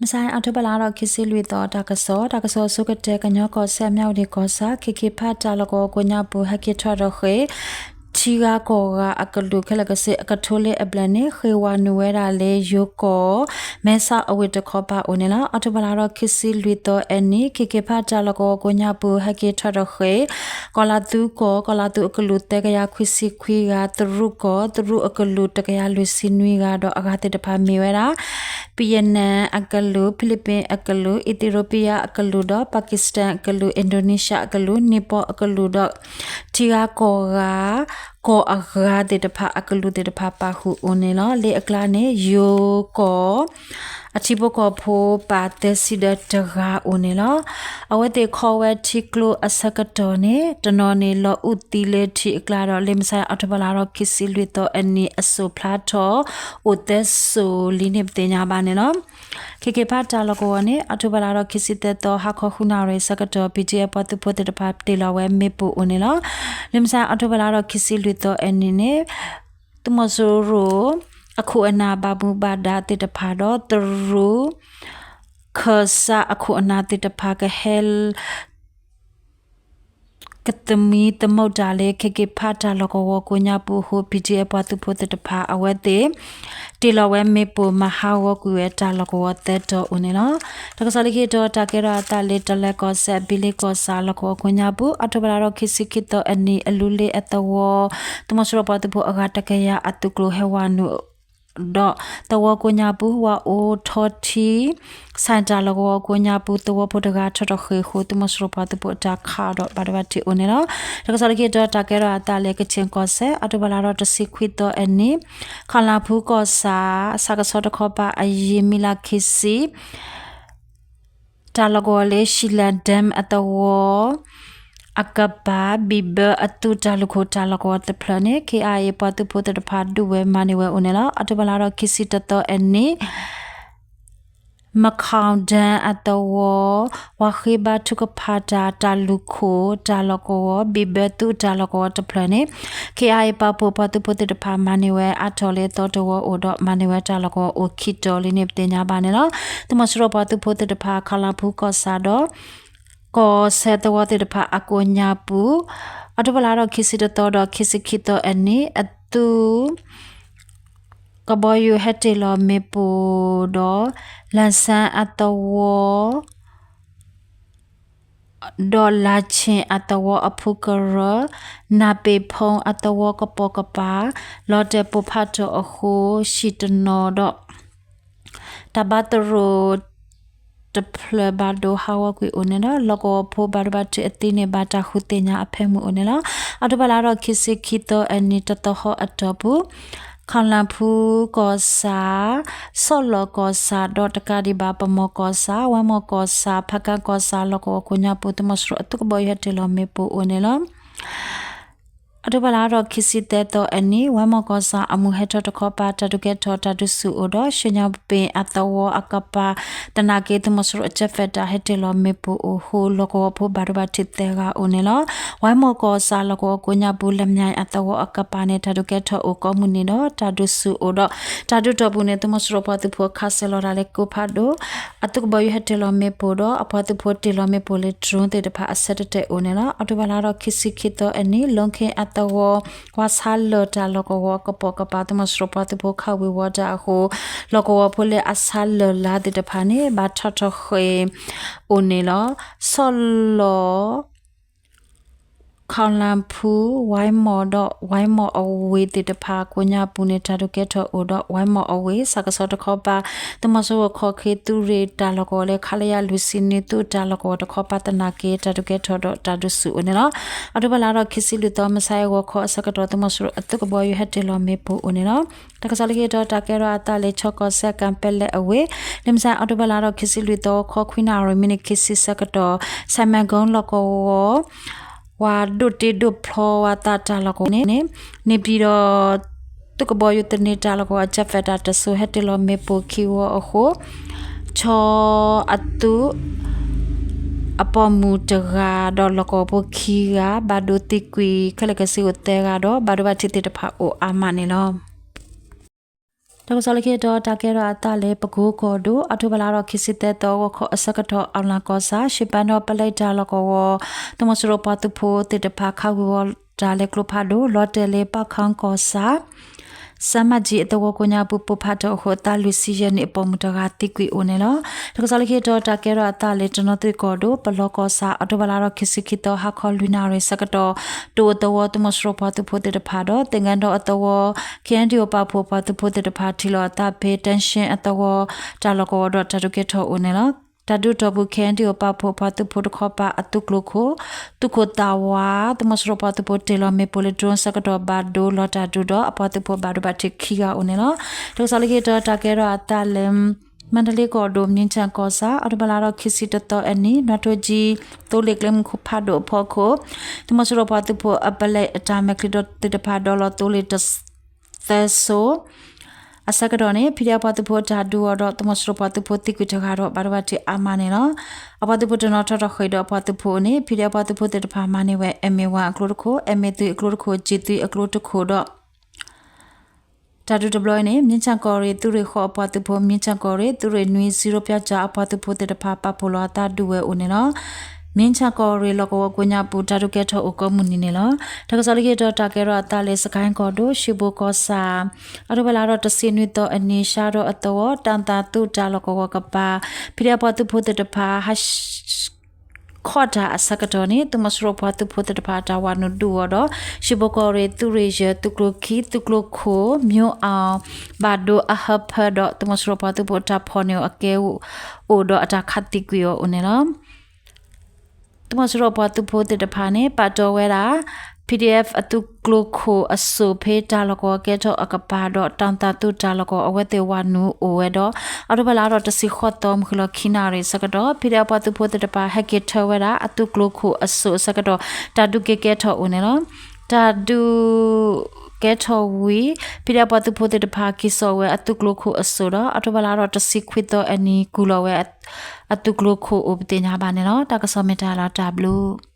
မဆါ အီးထိဘၢၣ်လါဒီး ခံဆံလွံၢ်သီ တၢ်ကစီၣ်, တၢ်ကစီၣ်အဆိကတၢၢ် ကညီကီၢ်စဲၣ် မၠၣ်ဝတံၣ်ကီၢ်ဆၣ် ခ့ခ့ဖးတၢ်လီၢ်ကဝီၤကိးညါပူၤ ဟဲက့ၤထီၣ်ထီၣ်ဃ့ၢ် ထံဂၤကီၢ်ဂၤအကလုာ်ခဲလၢာ်ကစ့ၢ် အကထိလ့အဘျဲၣ်န့ၣ် ဃ့ၢ်ဝၤနုာ်ဝဲဒၣ်လၢယိၤကီၢ် မဲဆီးအဝ့ၢ်တခီပၤအိၣ်န့ၣ်လီၤ. အီးထိဘၢၣ်လါဒီး ခံဆံလွံၢ်သီအနံၤ ခ့ခ့ဖးတၢ်လီၢ်ကဝီၤကိးညါပူၤ ဟဲက့ၤထီၣ်ထီၣ်ဃ့ၢ် ကီၢ်လၤသူကီၢ်, ကီၢ်လၤသူအကလုာ် သၢကယၤခွံဆံခွံဂၤ, တရူးကီၢ်, တရူးအကလုာ် တကယၤလွံၢ်ဆံနွံဂၤ ဒီးအဂၤသ့ၣ်တဖၣ်မ့ၢ်ဝဲဒၣ် ဖံယနၣ်အကလုာ်, ဖံလံးပံၣ်အကလုာ်, အံၣ်သံယိၤပံယါအကလုာ်ဒီး ပၣ်ကံၣ်စတၣ်အကလုာ်, အ့ၣ်ဒိၣ်နံၣ်ၡၢၣ်အကလုာ်, နံၣ်ပီၣ်အကလုာ်ဒီး ထံဂၤကီၢ်ဂၤ ကီၢ်အဂၤသ့ၣ်တဖၣ်အကလုာ်သ့ၣ်တဖၣ်ပာ်ဃုာ်အိၣ်န့ၣ်လီၤ. လၢအကျါန့ၣ် ယိၤကီၢ် အထံဖိကီၢ်ဖိပာ်သၢဆံဒီးတဂၤအိၣ်န့ၣ်လီၤ. အဝဲသ့ၣ်ခီဝဲထံကျိအဆၢကတီၢ်န့ၣ် တနီၤန့ၣ်လီၤအုၣ်သံလၢထံအကျါဒီး လၢမဆါ အီးထိဘၢၣ်လါဒီး ခံဆံလွံၢ်သီအနံၤ အစိၣ်ဖျါထီၣ်အိၣ်သၢစိၣ်လံန့ၣ် ပသ့ၣ်ညါဘၣ်န့ၣ်လီၤ. ခ့ခ့ဖးတၢ်လီၢ်ကဝီၤန့ၣ် အီးထိဘၢၣ်လါဒီး ခံဆံသၢသီ ဟါခီဃုနၣ်ရံၣ်ဆၢကတီၢ် ပံၣ်ဒံၣ်အဲၣ်ပှၤသုးဖိသ့ၣ်တဖၣ်တ့ၢ်လီၤဝဲမ့ၣ်ပိၢ်အိၣ်န့ၣ်လီၤ. လၢမဆါ အီးထိဘၢၣ်လါဒီး ခံဆံလွံၢ်သီအနံၤန့ၣ် သုးမီၤစိရိၤအခိၣ်အနၢ်ဘၣ်မူဘၣ်ဒါသ့ၣ်တဖၣ်ဒီး တရူးခၢၣ်စးအခိၣ်အနၢ်သ့ၣ်တဖၣ် ကဟဲ ကသမံသမိးတၢ်လၢ ခ့ခ့ဖးတၢ်လီၢ်ကဝီၤကိးညါပူၤအဃိ ပံၣ်ဒံၣ်အဲၣ်ပှၤသုးဖိသ့ၣ်တဖၣ် အဝဲသ့ၣ် တ့ၢ်လီၤဝဲမ့ၣ်ပိၢ် မၤဟးဂီၤကွံာ်ဝဲတၢ်လီၢ်ကဝီၤသၢတီၤအိၣ်န့ၣ်လီၤ. တၢ်ကစီၣ်လၢခံတီၤ တၢ်ကဲထီၣ်အသးလၢ တလဲၤကီၢ်စဲၣ် ဘံလ့ကီၢ်ဆၣ်လီၢ်ကဝီၤကိးညါပူၤ အီးထိဘၢၣ်လါဒီး ခံဆံခံသီအနံၤ အလူလ့အသဝီ သုးမီၤစိရိၤပှၤသုးဖိအဂၤတကယၤအသုးကျိၤဟဲဝၤနုာ် ဒီးသဝီကိးညါပူၤ ဝၤအိၣ်ထီထံ ဆၣ်တၢ်လီၢ်ကဝီၤကိးညါပူၤ သဝီဖိတဂၤထီၣ်ထီၣ်ဃ့ၢ်အဃိ သုးမီၤစိရိၤပှၤသုးဖိအတၢ်ခးဒီးဘၣ်ဒိဘၣ်ထံးအိၣ်န့ၣ်လီၤ. တၢ်ကစီၣ်လၢခံတီၤ တၢ်ကဲထီၣ်အသးလၢ ကခၠ့ၣ်ကီၢ်စဲၣ် အီးထိဘၢၣ်လါဒီး တဆံခွံသီအနံၤ ခီၣ်လၣ်ဖူကီၢ်ဆၣ် ဆၣ်ကဆီတခီပၤအယံၤမံလးခံဆံ တၢ်လီၢ်ကဝီၤလၢ ရှံလၣ်ဒဲမ်အသဝီ အကပၤ ဘံၣ်ဘၢအသုးတၢ်လူၢ်ခိၣ်တၢ်လီၢ်ကဝီၤတဖျၢၣ်န့ၣ် ခ့အါအ့ ပှၤသုးဖိသ့ၣ်တဖၣ်ဒုးဝဲမၤန့ၢ်ဝဲအိၣ်န့ၣ်လီၤ. အီးထိဘၢၣ်လါဒီး ခံဆံတသီအနံၤ မခီၣ်ဒဲမ်အသဝီ ပှၤဃ့ဘါထုကဖၣ်တၢ်တၢ်လူၢ်ခိၣ်တၢ်လီၢ်ကဝီၤ ဘံၣ်ဘၢသုးတၢ်လီၢ်ကဝီၤတဖျၢၣ်န့ၣ် ခ့အါအ့ ပာ်ဖှိၣ်ပှၤသုးဖိသ့ၣ်တဖၣ်မၤန့ၢ်ဝဲအါထီၣ်လၢသီတဝီအိၣ်ဒီး မၤန့ၢ်ဝဲတၢ်လီၢ်ကဝီၤအိၣ်ခံတီၤလံန့ၣ် ပသ့ၣ်ညါဘၣ်န့ၣ်လီၤ. သုးမီၤစိရိၤပှၤသုးဖိသ့ၣ်တဖၣ် ခီၣ်လၣ်ဖူကီၢ်ဆၣ်ဒီး ကီၢ်ဆၢသဝီသ့ၣ်တဖၣ်အကိးညါပူၤ အီးထိဘၢၣ်လါဒီး ခံဆံတသီဒီး ခံဆံခံသီအနံၤ အသုးကဘီယူၤဟဲတ့ၢ်လီၤမ့ၣ်ပိၢ်ဒီး လၣ်စၣ်အသဝီ ဒီးလါဆ့ၣ်အသဝီအဖုကရၢ နၢ်ပ့ၤဖီအသဝီကပိာ်ကပၤ လီၤတဲာ်ပိၢ်ဖးထီၣ်အဃိ ဟံၣ်တနီၤဒီး တၢ်ဘါသရိာ်တဖျၢၣ်ဘၣ်ဒိဟးဂီၤကွံာ်အိၣ်န့ၣ်ဒီး လီၢ်ကဝီၤဖိဘၣ်ဒိဘၣ်ထံးအသံန့ၣ် ဘၣ်တၢ်ဃုသ့ၣ်ညါအဖၢမုၢ်အိၣ်န့ၣ်လီၤ. အီးထိဘၢၣ်လါဒီး ခံဆံခံသီအနံၤ တသီဟီအတီၢ်ပူၤ ခီၣ်လၣ်ဖူကီၢ်ဆၣ် ဆီၣ်လီၢ်ကီၢ်ဆၣ်ဒီးတကးဒံးဘၣ် ပမီၢ်ကီၢ်ဆၣ် ဝဲမီၢ်ကီၢ်ဆၣ် ဖးကၣ်ကီၢ်ဆၣ် လီၢ်ကဝီၤကိးညါပူၤ သုးမီၤစိရိၤအသုးကဘီယူၤဟဲတ့ၢ်လီၤမ့ၣ်ပိၢ်အိၣ်န့ၣ်လီၤ. အီးထိဘၢၣ်လါဒီး ခံဆံသၢသီအနံၤ ဝဲမီၢ်ကီၢ်ဆၣ်အမုၢ်ဟဲထီၣ်တခီပၤ တၢ်ဒုးကဲထီၣ်တၢ်ဒုးဆူၣ်အိၣ်ဒီး ရှ့ၣ်ညီၣ်ပ့ၣ်အသဝီအကပၤ သနာ်က့ သုးမီၤစိရိၤအကၠဲးဖဲးတၢ်ဟဲတ့ၢ်လီၤမ့ၣ်ပိၢ်အိၣ်အဃိ လီၢ်ကဝီၤဖိဘၣ်ဒိဘၣ်ထံးသၢဂၤအိၣ်န့ၣ်လီၤ. ဝဲမီၢ်ကီၢ်ဆၣ်လီၢ်ကဝီၤကိးညါပူၤ လၢမၠဲၣ်အသဝီအကပၤန့ၣ် တၢ်ဒုးကဲထီၣ်အိၣ်ကိးမုၢ်နံၤဒီး တၢ်ဒုးဆူၣ်အိၣ်ဒီး တၢ်ဒုးတီၢ်ပူၤန့ၣ် သုးမီၤစိရိၤပှၤသုးဖိခးစၢၤလီၤတၢ်လၢကိးဖးဒိၣ် အသုးကဘီယူၤဟဲတ့ၢ်လီၤမ့ၣ်ပိၢ်ဒီး အပှၤသုးဖိတ့ၢ်လီၤမ့ၣ်ပိၢ်လၢ drone သ့ၣ်တဖၣ်အဆၢတတဲာ်အိၣ်န့ၣ်လီၤ. အီးထိဘၢၣ်လါဒီး ခံဆံခံသီအနံၤ လီခ့ၣ်အသဝီ ဝါဆါလၢၢ်တၢ်လီၢ်ကဝီၤကပိာ်ကပၤ သုးမီၤစိရိၤပှၤသုးဖိခးဝံၤဝီတၢ်အဃိ လီၢ်ကဝီၤဖိလၢအဆါလၢၢ်လါသ့ၣ်တဖၣ်န့ၣ် ဘၣ်ထီၣ်ထီၣ်ဃ့ၢ်အိၣ်န့ၣ်လီၤ. ဆီၣ်လီၢ် ခီၣ်လၣ်ဖူ ဝဲမီၢ်ဒီး ဝဲမီၢ်အဝ့ၢ်သ့ၣ်တဖၣ်ကိးညါပူၤန့ၣ် တၢ်ဒုးကဲထီၣ်အိၣ်ဒီး ဝဲမီၢ်အဝ့ၢ် ဆၣ်ကဆီတခီပၤ သုးမီၤစိရိၤခီၣ်ခ့သုးရ့ၣ်တၢ်လီၢ်ကဝီၤလၢ ခလရ လွံၢ်ဆံနွံ သုးတၢ်လီၢ်ကဝီၤတခီပၤသနာ်က့ တၢ်ဒုးကဲထီၣ်ဒီးတၢ်ဒုးဆူၣ်အိၣ်န့ၣ်လီၤ. အီးထိဘၢၣ်လါဒီး ခံဆံလွံၢ်သီ မုၢ်ဆါအဂီၤခီအဆၢကတီၢ် သုးမီၤစိရိၤအသုးကဘီယူၤဟဲတ့ၢ်လီၤမ့ၣ်ပိၢ်အိၣ်န့ၣ်လီၤ. တၢ်ကစီၣ်လၢခံတီၤ တၢ်ကဲထီၣ်အသးလၢ ခၠ့ၣ်ကီၢ်စဲၣ် ကၣ်ပဲလဲၣ်အဝ့ၢ် လၢမုၢ်ဆါအီးထိဘၢၣ်လါဒီး ခံဆံလွံၢ်သီ ခီခွံနၣ်ရံၣ် မံးနံးခံဆံဆၢကတီၢ် ဆၣ်မဲၣ်ကိလီၢ်ကဝီၤ ဝၤဒိၣ်တ့ဒိၣ်ဖျီဝဲသးတၢ်လီၢ်ကဝီၤန့ၣ် န့ၣ်ပၠံၤဒီး သုးကဘီယူၤသန့ၤတၢ်လီၢ်ကဝီၤအကၠဲးဖဲးတၢ်တစိၤ ဟဲတ့ၢ်လီၤမ့ၣ်ပိၢ်ခံဝီအဃိ ခၠ့ၣ်အသုး အပိာ်မုၣ်တဂၤဒီးလီၢ်ကဝီၤဖိခံဂၤ ဘၣ်ဒိသံကွံာ်ခဲလၢာ်ကဆ့အိၣ်သၢဂၤဒီး ဘၣ်ဒိဘၣ်ထံးသ့ၣ်တဖၣ်အိၣ်အါမးန့ၣ်လီၤ. တၢ်ကစီၣ်လၢခံတီၤ တၢ်ကဲထီၣ်အသးလၢ ပကိကီၢ်ဒိၣ် အီးထိဘၢၣ်လါဒီး ခံဆံသၢသီ ဂီၤခီအဆၢကတီၢ် အီၣ်လၣ်ကီၢ်ဆၣ် ရှ့ပၢၣ်ဒီးပလဲတၢ်လီၢ်ကဝီၤ သုးမီၤစိရိၤပှၤသုးဖိသ့ၣ်တဖၣ် ခးဝံၤဝီၤတၢ်လၢကျိဖးဒိၣ် လီၤတဲာ်လၢ ပၣ်ခၣ်ကီၢ်ဆၣ် စၢ်မၢ်ကၠံအသဝီကိးညါပူၤ ပိၢ်ဖးထီၣ်အဃိ အသးလွံၢ်ဆံယဲၢ်နံၣ်အပိာ်မုၣ်တဂၤသံကွံာ်အိၣ်န့ၣ်လီၤ. တၢ်ကစီၣ်လၢခံတီၤ တၢ်ကဲထီၣ်အသးလၢ တနီသရံၣ်ကီၢ်ဒိၣ် ပလီကီၢ်ဆၣ် အီးထိဘၢၣ်လါဒီး ခံဆံခံသီ ဟါခီလွံၢ်နၣ်ရံၣ်ဆၢကတီၢ် တိၣ်အသဝီ သုးမီၤစိရိၤပှၤသုးဖိသ့ၣ်တဖၣ်ဒီး သ့ၣ်ငဲဒီအသဝီ ခ့ၣ်အဲၣ်ဒံၣ်အိၣ် ပာ်ဖှိၣ်ပှၤသုးဖိသ့ၣ်တဖၣ် ထံၣ်လိာ်အသးဖဲ တၢ်ရှ့အသဝီ တၢ်လီၢ်ကဝီၤဒီး တၢ်ဒုးကဲထီၣ်အိၣ်န့ၣ်လီၤ. တၢ်ဒုးတီၢ်ပူၤ ခ့ၣ်အဲၣ်ဒံၣ်အိၣ် ပာ်ဖှိၣ်ပှၤသုးဖိတခီပၤအသုးကျိခိၣ် သုးခိၣ်သးဝး သုးမီၤစိရိၤပှၤသုးဖိတ့ၢ်လီၤမ့ၣ်ပိၢ်လၢ drone ဆၢကတီၢ် ဘၣ်ဒိလီၤတၢ်ဒုးဒီး အပှၤသုးဖိဘၣ်ဒိဘၣ်ထံးခံဂၤအိၣ်န့ၣ်လီၤ. တၢ်ကစီၣ်လၢခံတီၤ တၢ်ကဲထီၣ်အသးလၢ မၣ်တလ့ကီၢ်ဒိၣ် မ့ၣ်ဆၣ်ကီၢ်ဆၣ် အီးထိဘၢၣ်လါဒီး ခံဆံတသီအနံၤ နွးထိကၠံ သိလ့ၣ်ကျဲမုၢ်ဖးဒိၣ်အဖီခိၣ် သုးမီၤစိရိၤပှၤသုးဖိအပလဲအတၢ်မဲာ်ချံဒီးသ့ၣ်တဖၣ် ဒီးလီၤသိလ့ၣ်တသၢစိ အဆၢကတီၢ်န့ၣ် ဖံးဒဲးအပှၤသုးဖိအတၢ်ဒုးအီၤဒီး သုးမီၤစိရိၤပှၤသုးဖိသံကွံာ်တဂၤဒီး ဘၣ်ဒိဘၣ်ထံးအါမးန့ၣ်လီၤ. အပှၤသုးဖိတနီၤထီၣ်ထီၣ်ဃ့ၢ်ဒီးအပှၤသုးဖိအအိၣ်န့ၣ် ဖံးဒဲးအပှၤသုးဖိသ့ၣ်တဖၣ်မၤန့ၢ်ဝဲ M A one အကျိတခိၣ် M A three အကျိတခိၣ် G three အကျိတခိၣ်ဒီး တၢ်ဒုးတဘျီအံၤန့ၣ် မ့ၣ်ဆၣ်ကီၢ်ရ့ၣ်သုးရ့ၣ်ဃီအပှၤသုးဖိ မ့ၣ်ဆၣ်ကီၢ်ရ့ၣ်သုးရ့ၣ်နွံ ဇီးရိပျၢ်ကၠၣ် အပှၤသုးဖိသ့ၣ်တဖၣ် ပာ်ဖှိၣ်လီၤအသးဒုးဝဲအိၣ်န့ၣ်လီၤ. မ့ၣ်ဆၣ်ကီၢ်ရ့ၣ်လီၢ်ကဝီၤကိးညါပူၤ တၢ်ဒုးကဲထီၣ်အိၣ်ကိးမုၢ်နံၤန့ၣ်လီၤ. တၢ်ကစီၣ်လၢခံတီၤ တၢ်ကဲထီၣ်အသးလၢ စကဲၣ်ကီၢ်ဒိၣ် ရှ့ဘိၣ်ကီၢ်ဆၣ် အီးထိဘၢၣ်လါဒီး တဆံနွံသီအနံၤ ရှါဒီးအသဝီ တၢ်သးသူၣ်တၢ်လီၢ်ကဝီၤကပၤ ဖံးဒဲးအပှၤသုးဖိသ့ၣ်တဖၣ် ဟး ခီၣ်တၢ်အဆၢကတီၢ်န့ၣ် သုးမီၤစိရိၤပှၤသုးဖိသ့ၣ်တဖၣ်အတၢ်ဝးနုာ်ဒုးအီၤဒီး ရှ့ဘိၣ်ကီၢ်ရ့ၣ်သုးရ့ၣ်ယဲၢ် သုးကျိခံ သုးကျိခိၣ် မၠိအီၣ် ဘၣ်ဒိအဟၢဖၢဒီး သုးမီၤစိရိၤပှၤသုးဖိအတၢ်ဖီၣ်န့ၢ်အီၤအကဲ အိၣ်ဒီးအတၢ်ခးသံကွံာ်အီၤအိၣ်န့ၣ်လီၤ. သုးမီၤစိရိၤပှၤသုးဖိသ့ၣ်တဖၣ်န့ၣ် ပာ်တီၢ်ဝဲဒၣ် P D F အသုးကျိခိၣ်အစိၣ်ဖဲတၢ်လီၢ်ကဝီၤကဲထီၣ်အကပၤဒီး တၢ်သးသူၣ်တၢ်လီၢ်ကဝီၤ အဝဲသ့ၣ်ဝးနုာ်အိၣ်ဝဲဒီး အီးထိဘၢၣ်လါဒီး တဆံဃိးသီ မုၢ်ဃ့ၢ်လီၤခံနၣ်ရံၣ်ဆၢကတီၢ် ဖံးဒဲးအပှၤသုးဖိသ့ၣ်တဖၣ် ဟဲက့ၤထၢဝဲဒၣ် အသုးကျိခိၣ်အစိၣ်အဆၢကတီၢ် တၢ်ဒုးက့ၤကဲထီၣ်အိၣ်န့ၣ်လီၤ. တၢ်ဒုးကဲထီၣ်ဝံၤ ဖံးဒဲးအပှၤသုးဖိသ့ၣ်တဖၣ် က့ၤစိာ်ဝဲအသုးကျိခိၣ်အစိၣ်ဒီး အီးထိဘၢၣ်လါဒီး တဆံခွံသီအနံၤ ကူၣ်လီၤဝဲ အသုးကျိခိၣ်အိၣ်ပသ့ၣ်ညါဘၣ်န့ၣ်လီၤ. တၢ်ကစီၣ်မ့ၢ်တၢ်လီၤတၢ်ဘျုး